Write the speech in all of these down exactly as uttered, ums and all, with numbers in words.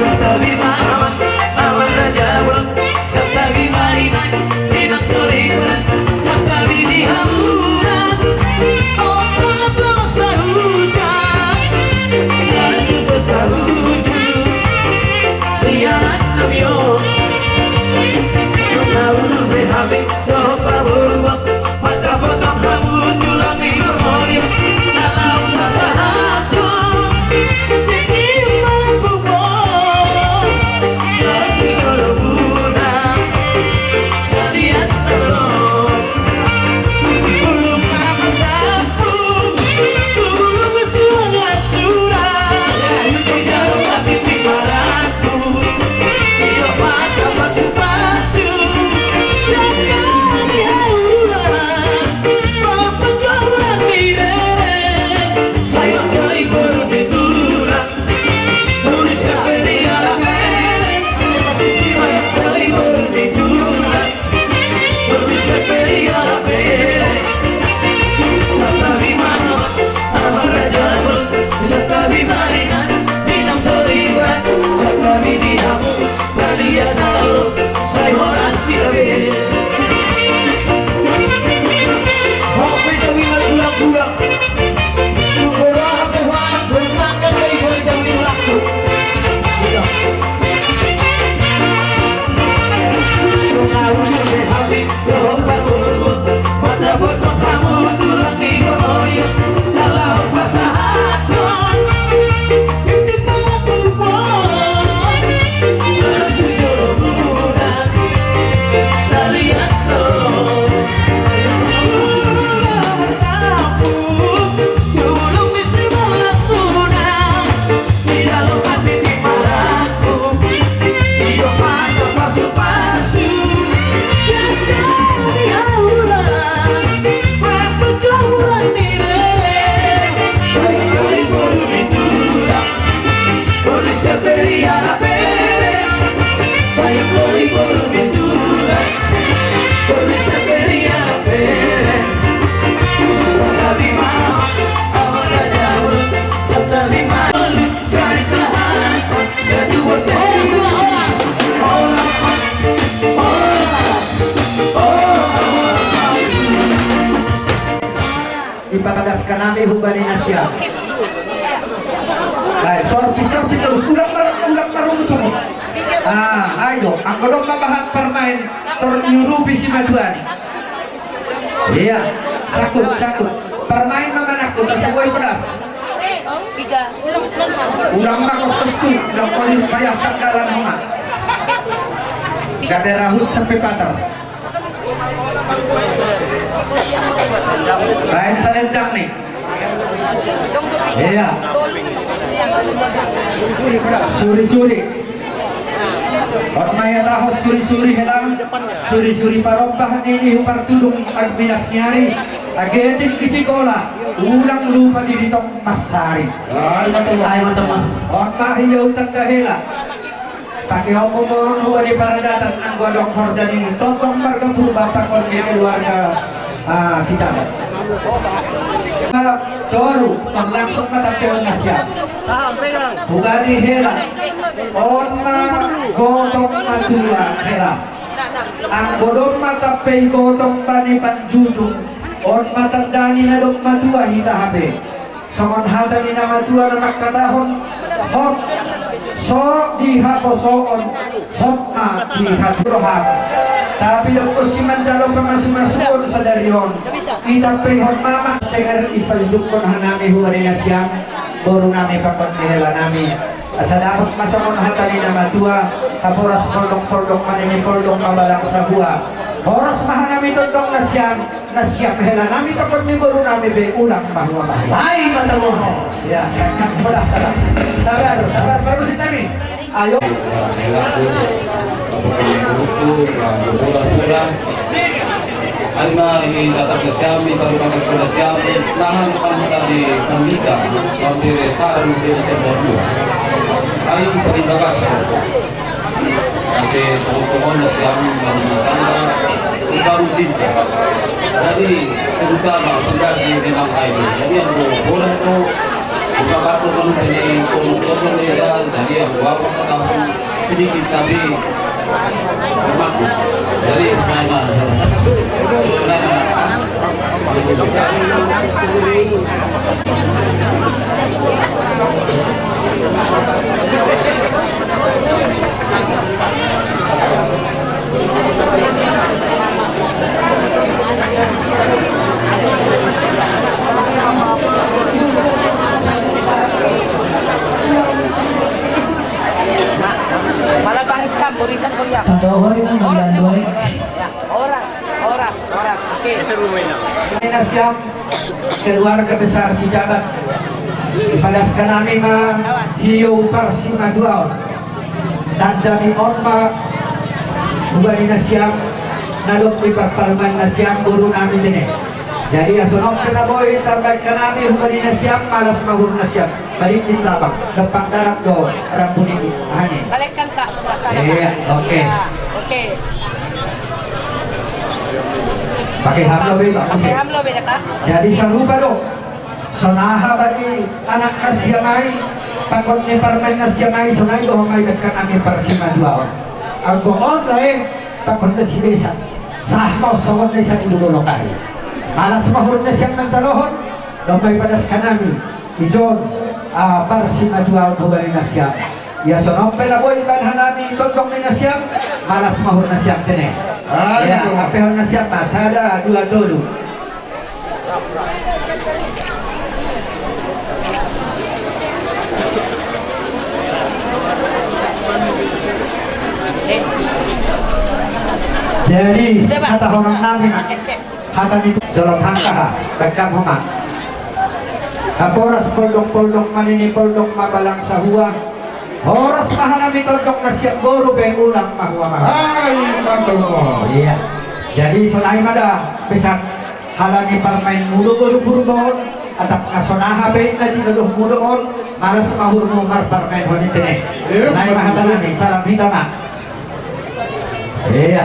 Santabi ma amang, amang raja bolon. Santabi ma inang, inang soripada. Santabi di hamuna, ompung na sahuta. Nang tu pesta uju, rianan nami on. Nunga udur be hami dohot paborungon, mandapot hamu tulang ni hormoni. Nami hubani nasiam. Baik, sorpit, sorpit terus. Ulang mar-, ulang marungut-ungut. Ah, ayo, anggo domma bahat parmaen, tor diurupi simatuana i. Iya, sangkut, sangkut. Parmaen ma manangkut, asa boi pedas. Ulang ma kos-kos tu, ulang koli payah tanggalan homa. Gabe rahut sampe patar. Baen salendang ni. Iya. Suri-suri. On ma ia tahos suri-suri hela. Suri-suri parombah nini hu partudung agmilas ni ari. Age tingki sikola. Ulang lupa diri tong masari. Ai ma tong. Ai ma tong. On ma hia utanda hela. Pake omong-omong hubani paradatan anggo adong horja ni tongtong marga Purba pakon ni keluarga, ah, Sitabat. Toru, on langsung ma tampehon nasiam. Hubani hela, on ma gotong matua hela. Anggo domma tampei gotong bani panjujung, on ma tanda ni na dok matua hita hape. Songon hata ni na matua na mangkatahon, hot so di haposoon, hot ma di haturohan. Tapi dok si manjalo pamasu-masuon sadari on, itampeihon ma mastegar i pajujukkon hanami hubani nasiam, boru nami pakon ni hela nami. Asa dapot ma songon hata ni na matua, haporas poldong-poldong ma nini poldong ma balang sahua. Horas ma hanami tondong nasiam, nasiam hela nami pakon ni boru nami be ulang mahua-mahua. Ai ma tong. Ya, kan mudah sabar. Sabar, sabar, baru si kami. Ayo. Ai ma i datang nasiam, i baru datang nasiam, nahan kamu tadi pandita, hampir saran di nasiam berdua. Ai paling bagas. Asa tongon-tongon nasiam baru tangga, baru cinta. Jadi terutama fondasi memang ai. Jadi anggo borat tu buka batu kan dari tongon-tongon desa. Jadi anggo apa tahun sedikit tapi mampu. Jadi saya mah. Pala bangis kan boritan kau ya. Ada orang yang bilang dua ini. Ya, orang, orang, orang. Oke. Nasiam keluarga besar Sijabat. Dipadaskon nami ma hiou parsimatuaon. Tanda ni on ma hubani nasiam na dok di parparumaen nasiam boru nami tene. Jadi asa on pe na boi tarbaen hanami hubani nasiam malas mahur nasiam. Balik di Prabang, depan darat do rambu ni ani. Balikan, Kak, sebelah sana, Kak. Iya, oke. Iya, oke. Pakai hamlo be, Pak. Pakai hamlo be, Kak. Jadi sarupa do. Sonaha bagi anak nasiam i, pakon ni parumaen nasiam i, sonai do homa i dengkan ami parsimatuaon. Anggo on lae, pakon na si besan. Sah ma songon na i sa di dudolok ari. Malas mahur nasiam mantalohon, domma ipadaskon nami. Ijon, ah, parsimatuaon hubani nasiam. Ia songon pe na boi baen hanami tondong ni nasiam, malas mahur nasiam tene. Ah, iya, betul. Ampehon nasiam ma, sada, dua, tolu. Jadi, hata honon nami. Hata ni jolom hangka ha, dengkan homa. Haporas poldong-poldong ma nini poldong ma balang sahua. Horas ma hanami tondong nasiam boru be ulang mahua-mahua. Ai, mantap. Iya. Jadi sonai ma da pesan halani parumaenmu do boru Purba on. Atap na sonaha pe na tinodohmu do on. Malas mahurmu marparumaen hon i tene. Iya, sonai ma hata nami, salam hita ma. Iya.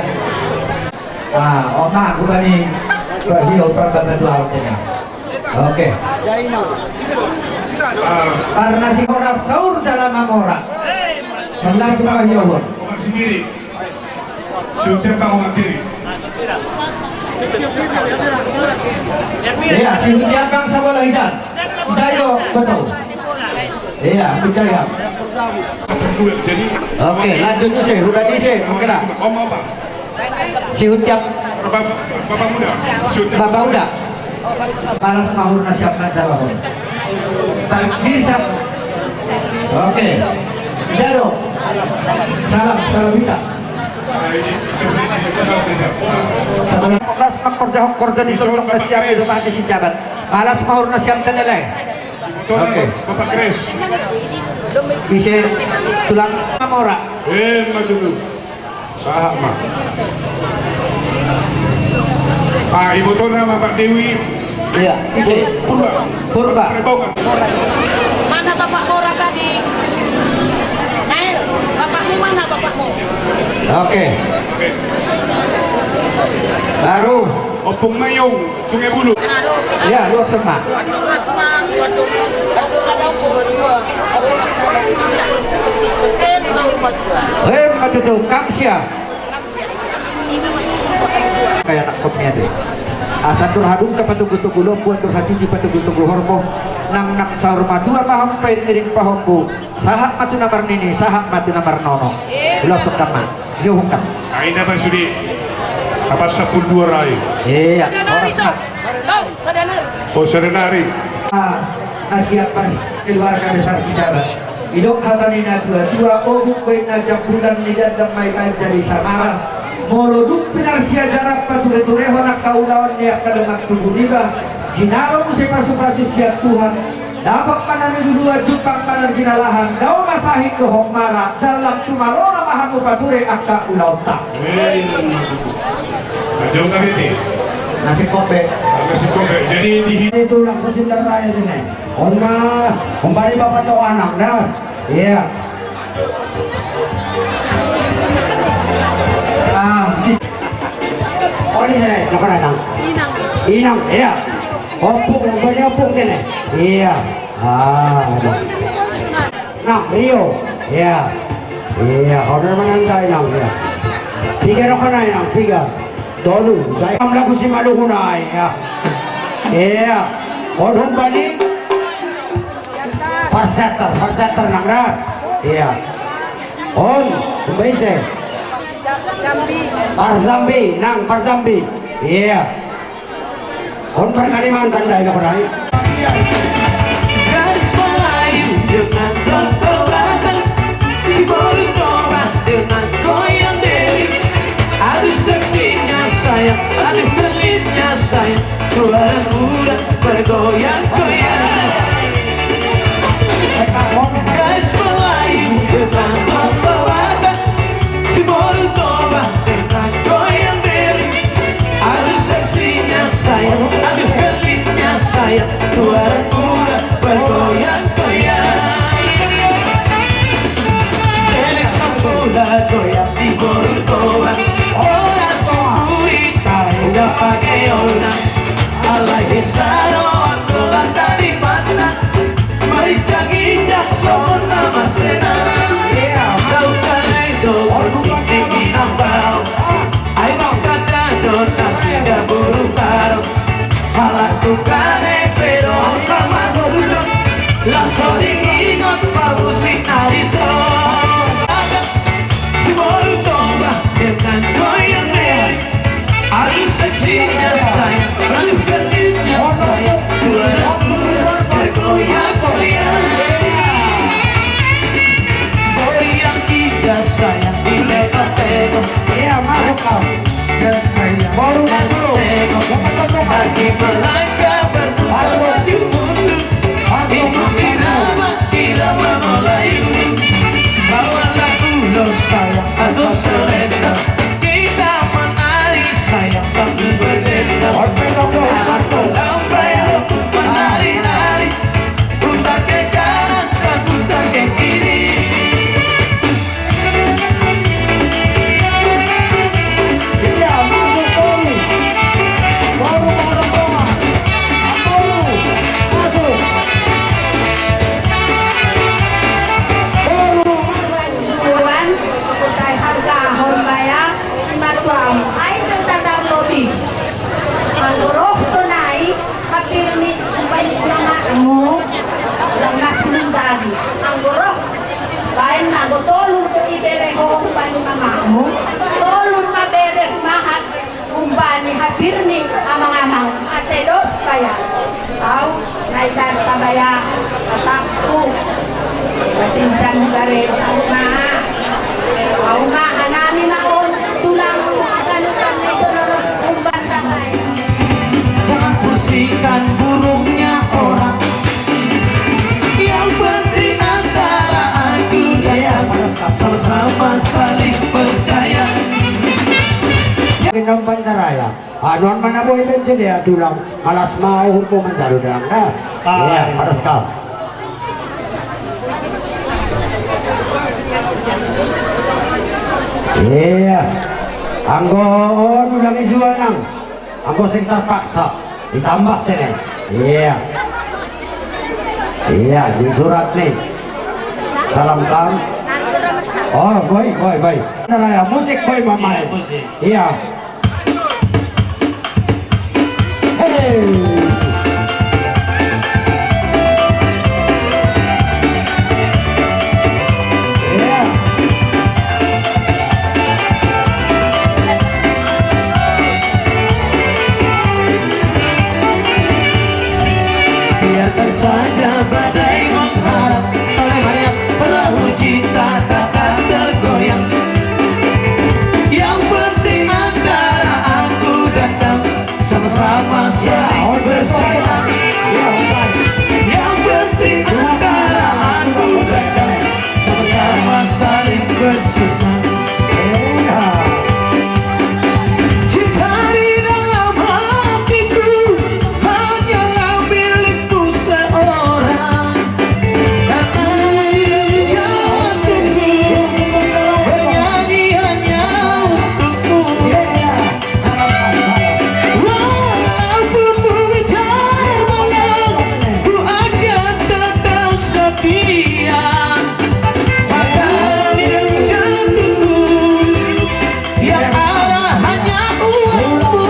Ah, on ma hubani, hubani otak batu alat ini. Oke. Ah, karena si horas saur jala mamora. Sebelah sebelah jauh. Omak sendiri. Sudah bang omak kiri. Iya, si Hutian bang sabola hidan. Jai do, betul. Iya, percaya. Oke, lanjut dulu sih, udah di sih, oke dah. Om apa? Si Hutian. Bapak, Bapak Muda. Si Hutian. Bapak Muda. Palas mahur na siap na jawab. Takdir siap. Oke. Jado. Salam, salam kita. Salam. Palas mangkorjahon korja di tondok na siap di rumah di si jabat. Palas mahur na siap teneleng. Oke. Bapak Kres. Ise tulang mamora. Eh, maju dulu. Sahat ma. Ah, ibotona ma Pak Dewi. Iya, ise. Purba. Purba. Mana Bapak Bora tadi? Nail, bapakmu mana bapakmu? Oke. Oke. Baru. Ompung Mayung. Sungai Bulu. Iya, luas ma. Hei, matutu, kam sia. Kaya anak komnya deh. Asa andor hadungka patogu-togu lombu, andor hatiti patogu-togu horbo. Nang, nang saur matua ma hamu pair ngiring pahompu. Sahat ma tu na marnini, sahat ma tu na marnono. Luas ma. Dia bukan. Ai na ba sude. Apa sapul dua rai. Iya, horas ma. Oh, saudara. Ah, na siap pas keluarga besar si jabat. Idok hata ni na tua-tua, o bungkoi na jambulan ni dandang mai manjadi samara. Molo dung pinarsiajaran pature-turehon angka ulaon ni angka dongan tubu niba. Jinalo muse pasu-pasu sian Tuhan. Dapot ma na niduluan, jumpang ma na jinalahan, dao ma sahit dohot mara, jala tumalona ma hamu pature angka ulaonta. Amen. Jauh kami ti. Nasi kope. Nasi kope. Jadi di itu langsung sindarai sini. On ma, kembali bapak tu anak dah. Iya. Ah, si. Oh, ini sini, napa datang? Inang. Inang, iya. Ompung, ompung, ompung sini. Iya. Ah, ada. Nah, Rio. Iya. Iya, kau udah menantai, Nang, iya. Piga rokok naik, Nang, piga. Tolu, saya am lagu si Maluku naik, iya. Iya. Kau udah balik. Parseter, parseter, Nang, dah. Iya. On, umbaise. Parjambi, nang parjambi. Iya. On parkalimantan dai na kodai. Gadis Melayu dengan totor batang, si boru toba dengan goyang diri. Aduh seksinya sayang, aduh gelitnya sayang. Tuaran muda bergoyang-goyang. Guys Melayu dengan pembawa si boru toba dengan goyang beri. Aduh seksinya sayang, aduh gelitnya sayang. Tuaran muda bergoyang-goyang. Elek sampula goyang di boru toba. Orang tua murid tahu dah pakai orang. Alai di sana dohot tadi pandan, marinjak-injak songon na masena. Iya. Dao kalai do, tingki nambao. Ai mau kata do nasida boru taro. Halak tukane pe do kamas dulu. Langsung diingot pamusik na di so. Si boru toba dengan goyang diri. Aduh seksinya sayang, aduh gelitnya sayang, tulang bergoyang-goyang. Goyang indah sayang, ditegok-tegok. Iya, masuk kau. Dan sayang, baru masuk. Tengok, tengok, tengok. Lagi melangkah berputar maju mundur. Masuk, masuk. Ikuti irama, irama Melayu. Bawalah ulos sayang atau selendang. Kita menari sayang sambil berdendang. Anak lambai menari-nari, putar ke kanan dan putar ke kiri. Iya, masuk, Boru. Boru, Boru, Boru. Boru, masuk. Boru, masuk. Tuan, sai harga hon Kita sabaya, tatapku. Pasinsan gare, saunga. Saunga, hanami ma on, tulang, sanutan, saudara, umban, saudara. Jangan pusingkan burungnya orang. Yang penting antara aku dan kamu sama-sama saling percaya. Kita umban taraya. Anon ma na boi bensin dia tulang. Malas ma uhurmu manjalo dalam da. Iya, padas kau. Iya. Anggo on ulang isual nang. Anggo sing terpaksa ditambah tene. Iya. Iya, di surat nih. Salam tam. Oh, boi, boi, boi. Ntar ya, musik boi mamain. Musik. Iya. Hei. Iya. Biarkan saja badai mengharap, oleh Maria perahu cinta takkan tergoyang. Yang penting antara aku dan kamu sama-sama saling percaya. Yang penting antara aku dan kamu sama-sama saling percaya. Cinta di dalam hatiku hanyalah milikmu seorang. Karena jantungku bernyanyi hanya untukmu. Walaupun pun termalam, ku akan tetap setia. Mata jantungku yang ada hanya untukmu.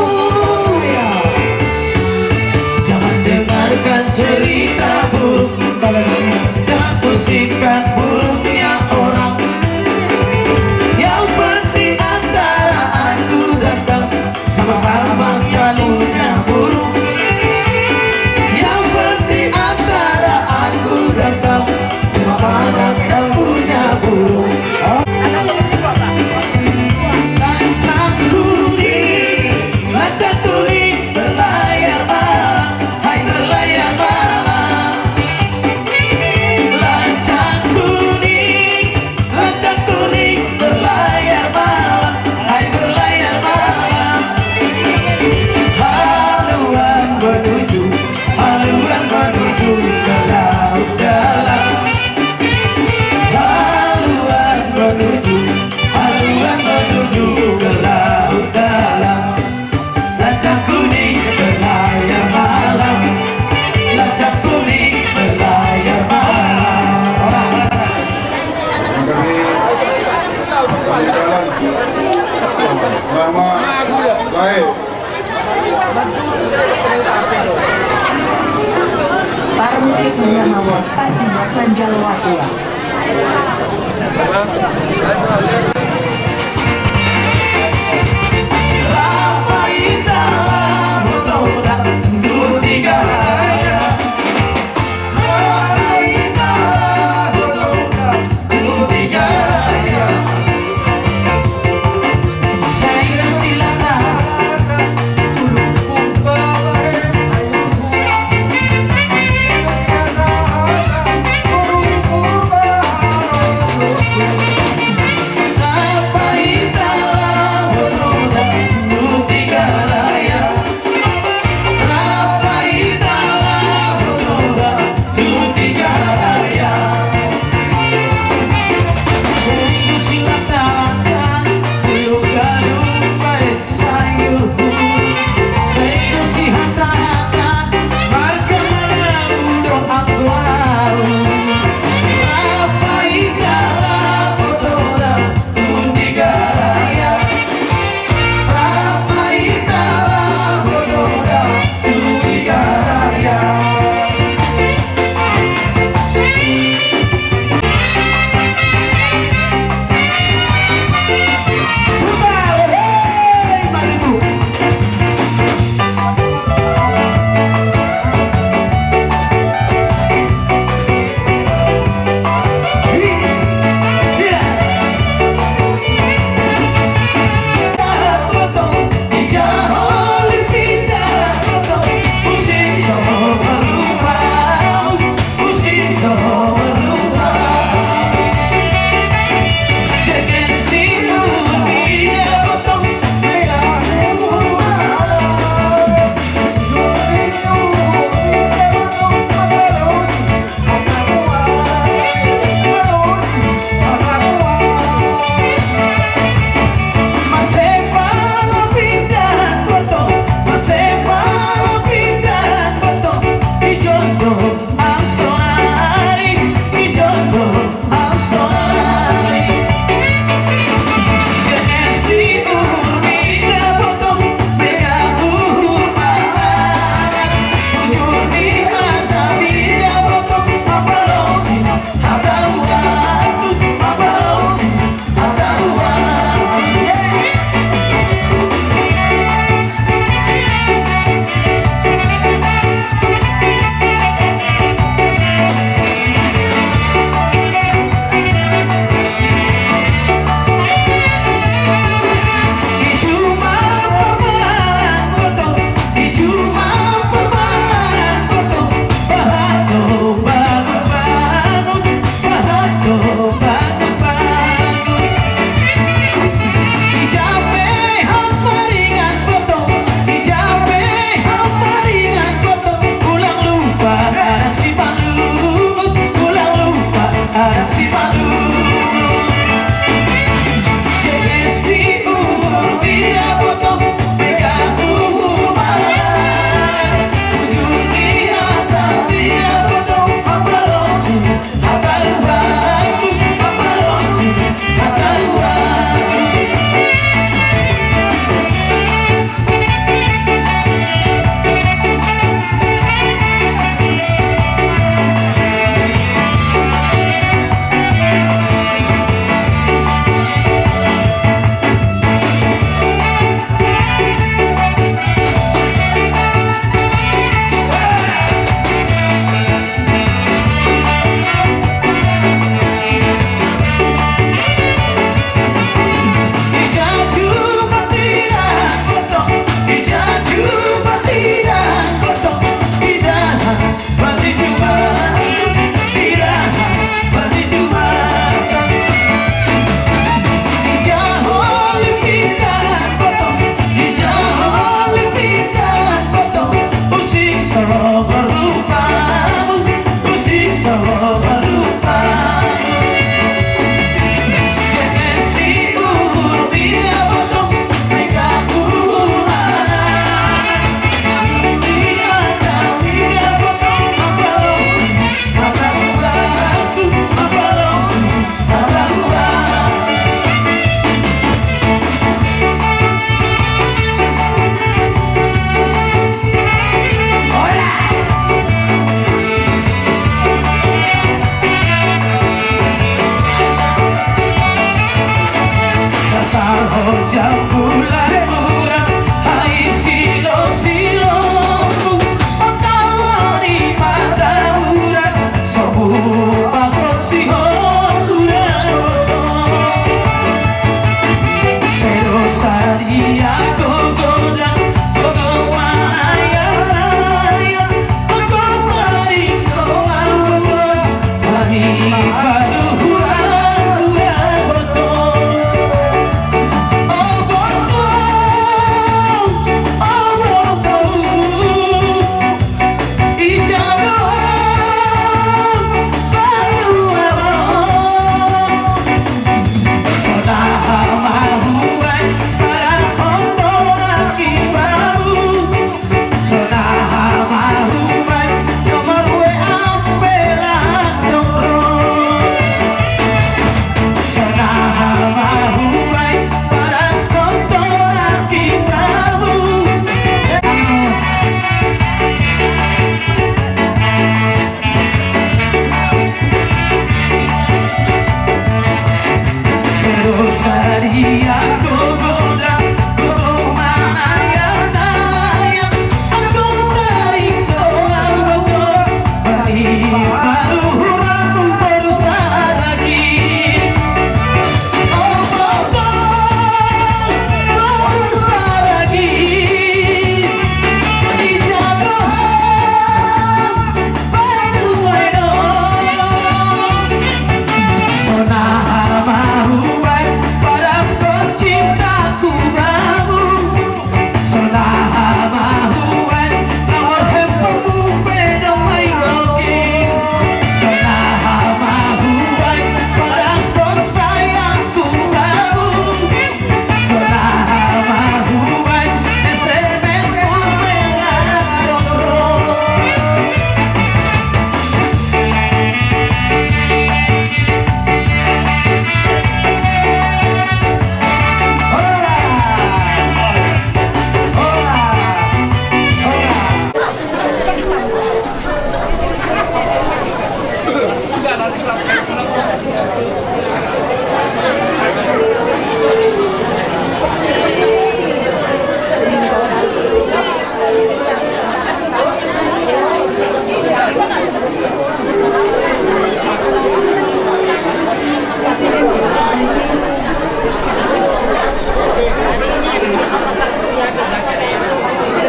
Jangan dengarkan cerita burung, jangan pusingkan burungnya orang. Yang penting antara aku dan kamu sama-sama saling punya burung. Yang penting antara aku dan kamu, cuma pandang kau punya burung. Lancang kuning, lancang kuning berlayar malam, hai berlayar malam. Lancang kuning, lancang kuning berlayar malam, hai berlayar malam. Haluan menuju, haluan menuju ke laut dalam. Haluan menuju, haluan menuju ke laut dalam. Lancang kuning berlayar malam, lancang kuning berlayar malam. Nama baik. Parmusik nama Waspati manjalo atua.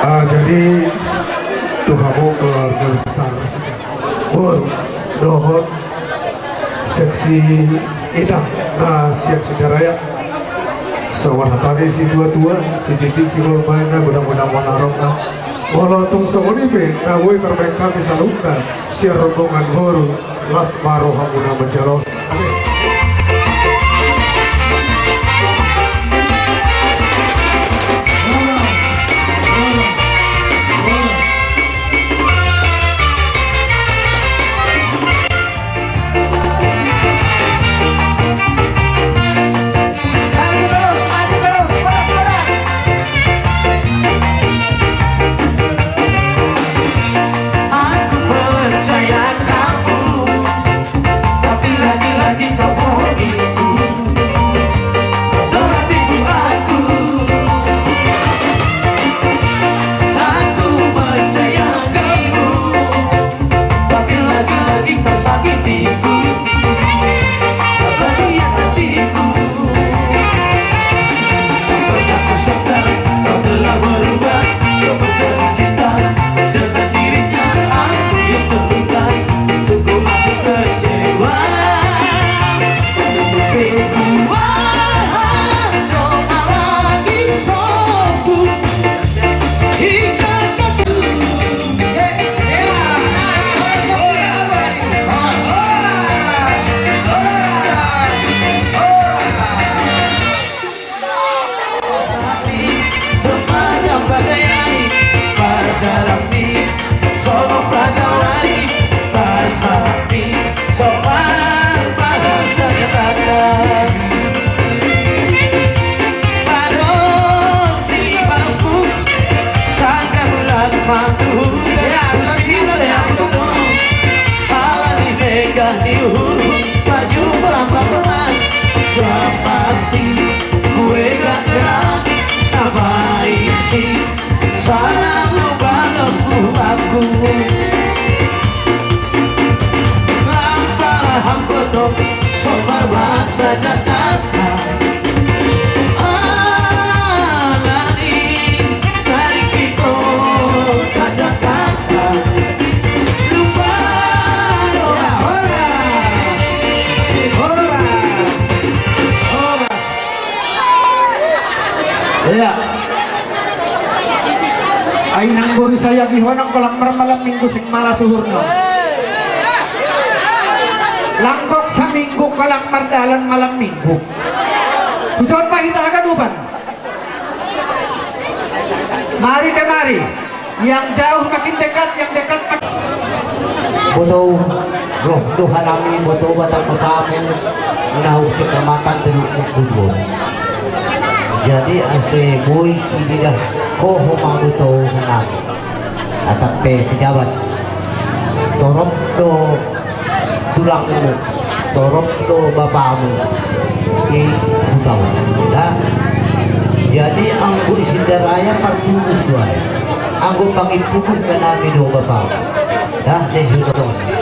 Ah, jadi tu hamu keluarga besar Boru dohot seksi Idang na sian Sidaraya. Songon hata ni situatua, sitintin sigompa na godang-godang manaromna. Molo tung songon i pe na boi tarbaen hami saluhutna sian rombongan boru, las ma rohamuna manjalo. Ia. Ai nang boru sai agi ho nang holan marmalam minggu sing malas uhurna. Lang gok saminggu holan mardalan malam minggu. Huson ma hita haganupan. Mari kemari. Yang jauh makin dekat, yang dekat makin. Botou, roh do hanami botou Batak Kota Amu, na hum kecamatan Teluk Mukubun. Jadi ase boi ididah ho homa botou hanami. Atap pe sijabat. Torop do tulangmu. Torop do bapamu i hutaon. Nah, jadi anggo i Sindaraya partubuh do ai. Anggo pangitupun kan hami do bapamu. Nah, dei sudah.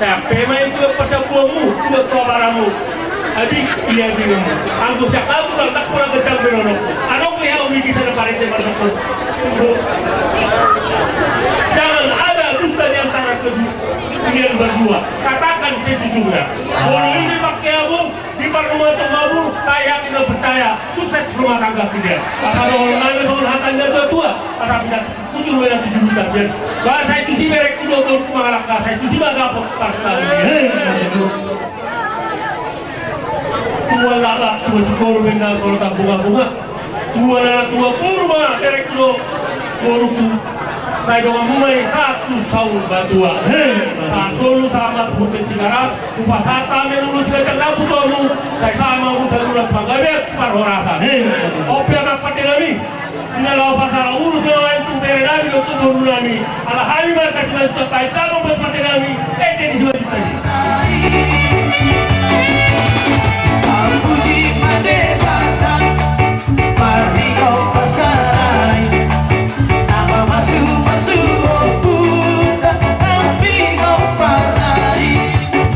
Sampe ma i tu pasambuanmu, tu aparamu. Adi, ia bingung. Anggo siak aku nang tak pulang gedang berono. Adong ia umi bisa na parete marteko. Jangan ada dusta di antara kedua, kalian berdua. Katakan sejujurnya. Molo i dipakke hamu, di parrumah tanggamu, saya yakin dan percaya sukses rumah tangga kalian. Apa dohononnami songon hata ni na tua-tua, asa bisa bujur ma i na tujuh juta pian. Ba sai tusi berekku do, do mangalangka, sai tusi ma dapot parsahalian. Hei, tua laklak, tua sikoru, benda tolo tambunga-bunga. Tua na tua boru ma berekku do boruku. Sai donganmu ma i sahat tu saur matua. Hei. Sahat solu sahat ma tu bontean Sigarang. Hupasahat hami ulos siganjang na butuhamu. Sai sahat ma tu ulos panggabean parhorasan. Hei. On pe amang pandenami. Di na laho pasala ulos na lain tu berenami dohot tu borunami. Ala hami marga Simanjuntak Pahit na mambuat pandenami. Ende ni Simanjuntak i. Puji ma Debata, marningol pasarai. Na mamasu-masu ompunta, na pinompar na i.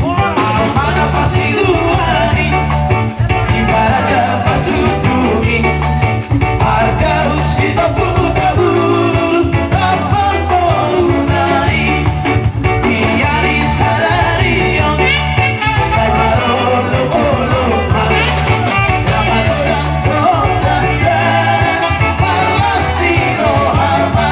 Amana Pasiduani, Ibaraja Pasundungi, marga Sitompul Hutabarat, dohot boruna i. Di ari sadari on, sai marolop-olop ma. Na magodang-godang dana, marlas ni roha ma.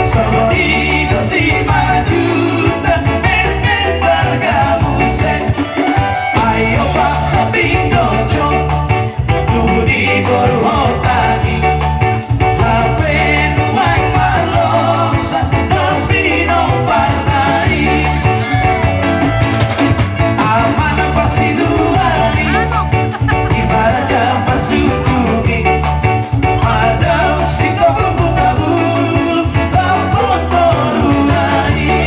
Songon i do Simanjuntak, memeng marga muse. Ayo paksa pinggol jo, tubu di boru hotani. Hape nuaeng marlosa, na pinompar na i. Amana Pasiduani, Ibaraja Pasundungi, marga Sitompul Hutabarat, dohot boruna i.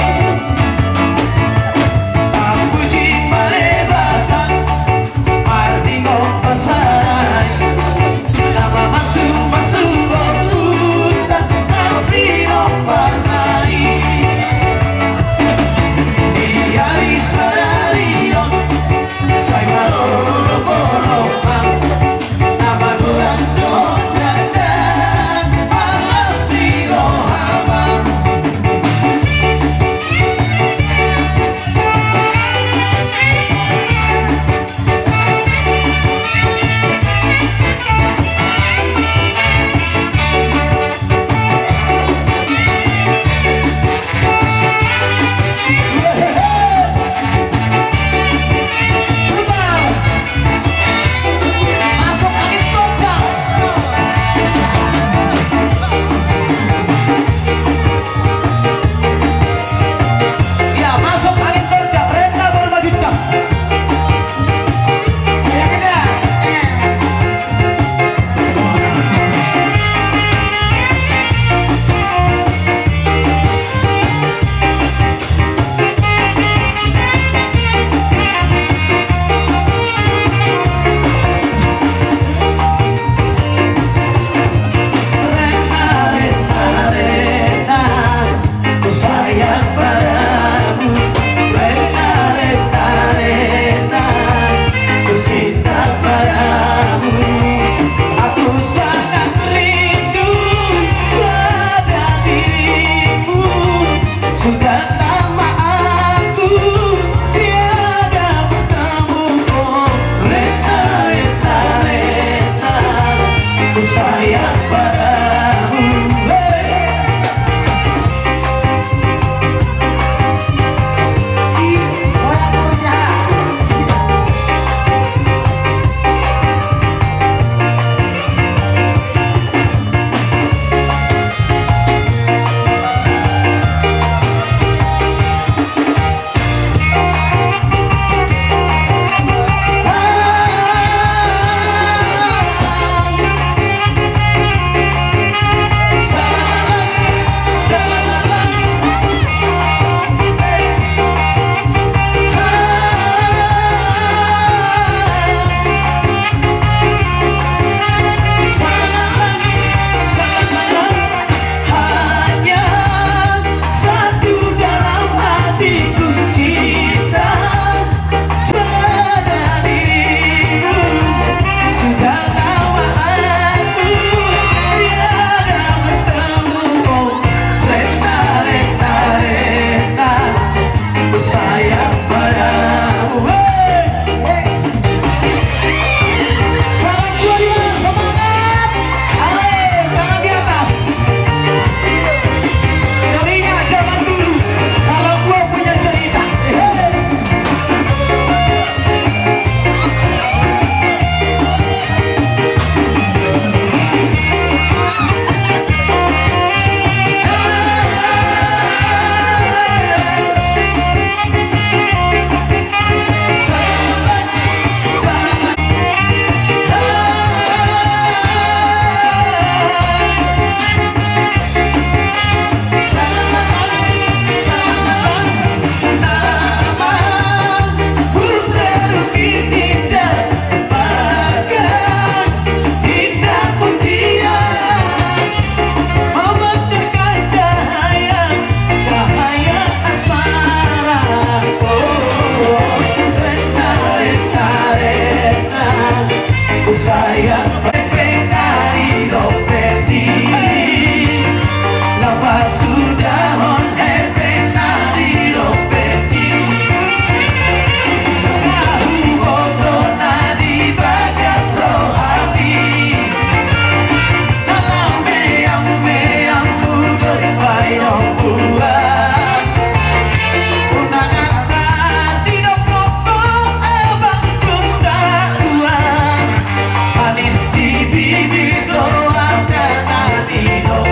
Puji ma Debata, marningol pasarai. Na mamasu-masu ompunta, na pinompar na i. Di ari sadari on, sai marolop-olop ma. Na magodang-godang dana, marlas ni roha ma. Masuk angin kencang. Ya, masuk angin kencang. Rena baru maju juga. Ya, kita. Sayang padamu, reta, reta, reta, ku cinta padamu. Aku sangat rindu pada dirimu. Sudah lama aku tiada bertemu. Oh, reta, reta, reta, ku sayang padamu. Hei. Sudahon hepeng na di dompet i. Huboto na di bagas roha i. Dalam meang-meang udut baino buat. Unang na di dompet abang jumpa uang. Manis di bibir doang na di dompet.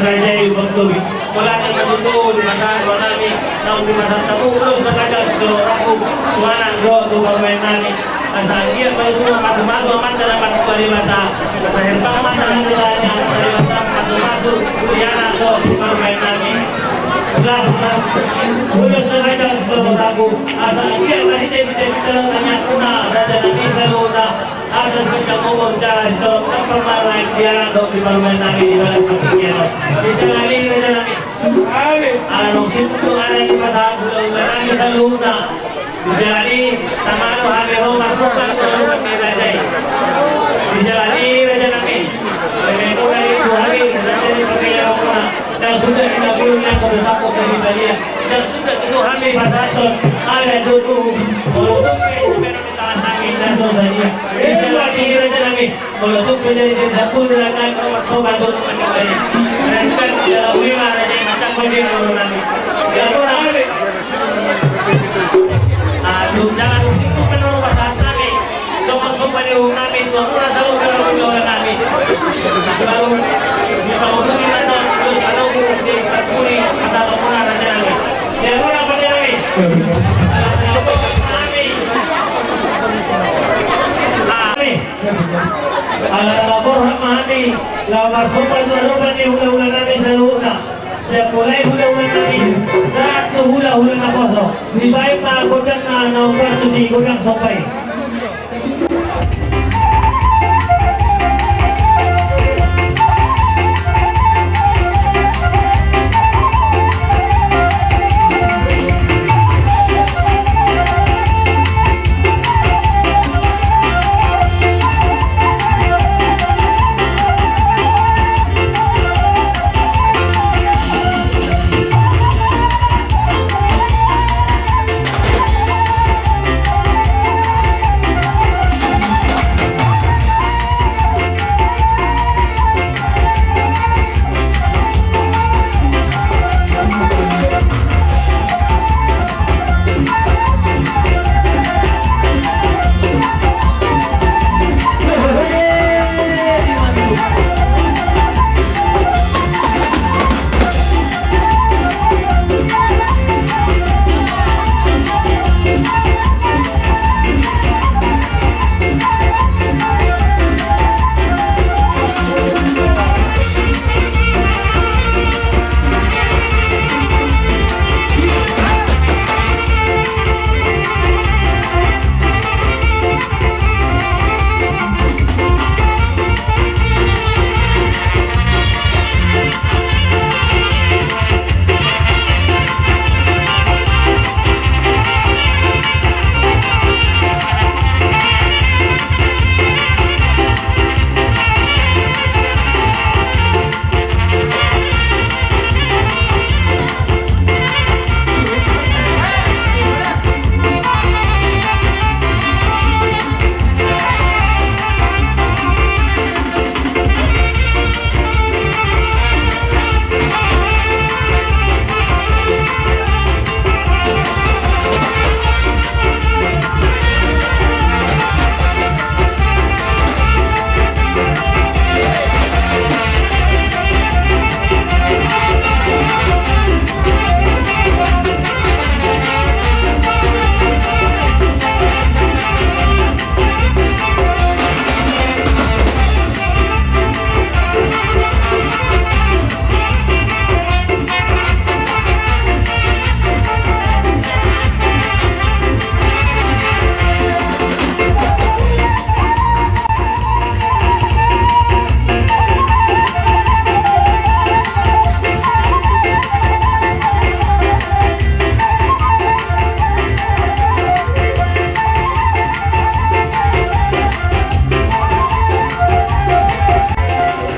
Raja i, Bang Tobi. Mauliate ma tutu di pasahat roha nami, naung di pasahat hamu ulos na ganjang sitorop rambu tu anak dohot tu parumaen nami. Asa anggiat ma tutu mamasumasu Amanta na martua Debata. Asa herbang ma tangan ni Debata mamasumasu di anak dohot tu parumaen nami. Las ma ulos na ganjang sitorop rambu. Asa anggiat ma hita, hita, hita, hita, hita, hita, hita, hita, hita, hita, hita, Asa singkat umur jala sitorop tampar marhaha di anak dohot di parumaen nami di bagas partingkian on. Di siala ni i raja nami, ala naung siput do adat ni pasahat hulahula nami saluhutna. Di siala ni i tama do hami ro marsomba tu adopan ni raja i. Di siala ni i raja nami, pemaimuna i tu hami raja ni parkelaomuna. Ndang suda hita bulung, ndang suda sampok hita lia. Ndang suda tutu hami pasahathon adat dohot uhum. Molo tung pe sipenon ni tangan nami ndang so sadia. Di siala ni i raja nami, molo tung pe jadi, jadi sampulu do adat nami, molo marsoba dohot uhum nami. Melainkan di dalam lima raja i macam bajing molo nami. Di amuna. Aduh, jangan usik tu penon pasahat nami. Sombasomba ni uhum nami tu hamuna saluhut, saluhut ni uhum nami. Lalu di pahomuni ma tutu, terus panogu di pahomuni, pasahatonmuna raja nami. Di hamuna pande nami. Nami. Nami. Ala na borhat ma hami laho marsomba tu adopan ni hulahula nami saluhutna. Sian mulai hulahula nami sahat tu hulahula naposo. Dibaen ma gondangna na hombar tusi gondang somba i.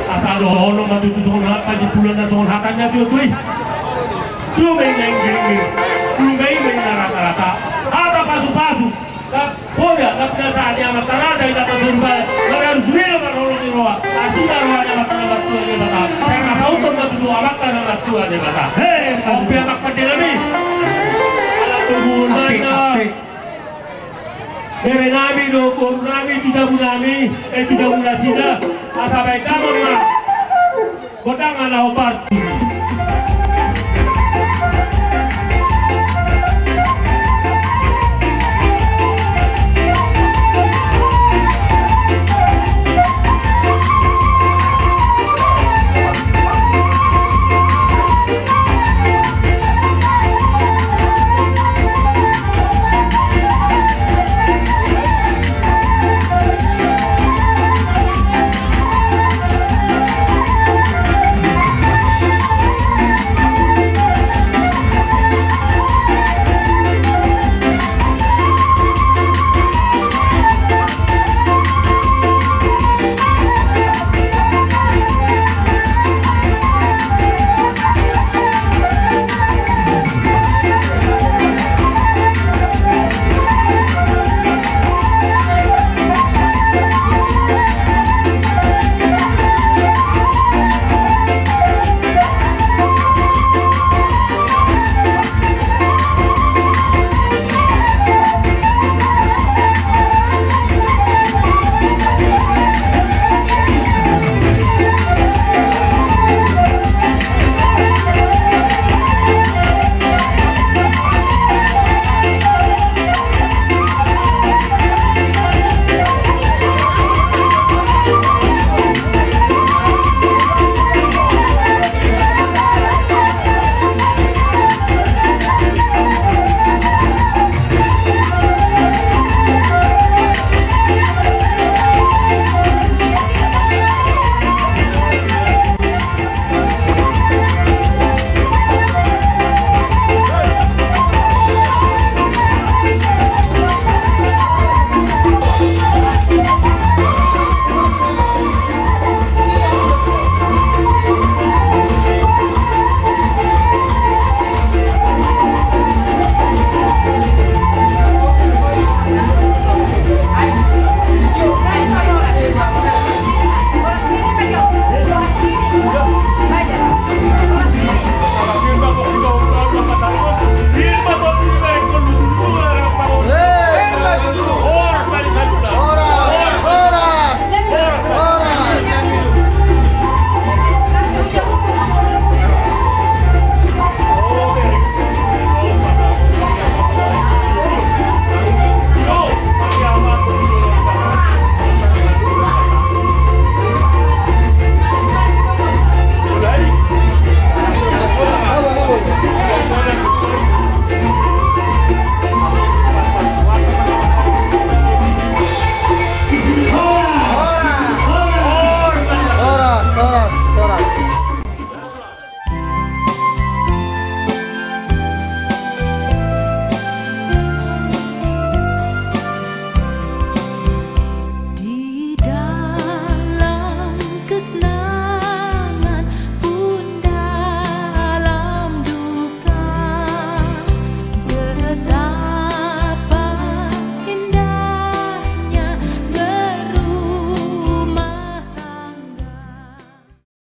Asa dohonon ma tutu songon hata di bulan na songon hata ni na tio tio i. Tio ma i na inggiringgir, bulung ma i na rata-rata. Hata pasupasu. Poda na pinasahat ni amanta raja i, na pasurba, mararus milo marholong ni roha. Asi ma roha ni amanta na martua Debata. Sai na sauton ma tutu amanta na martua Debata. He, on pe amang pande nami. Ala tubu nami na. Bere nami do, boru nami, tu jabu nami, eh, tu jabu nasida. Asa baen damang ma. Godang na laho parti.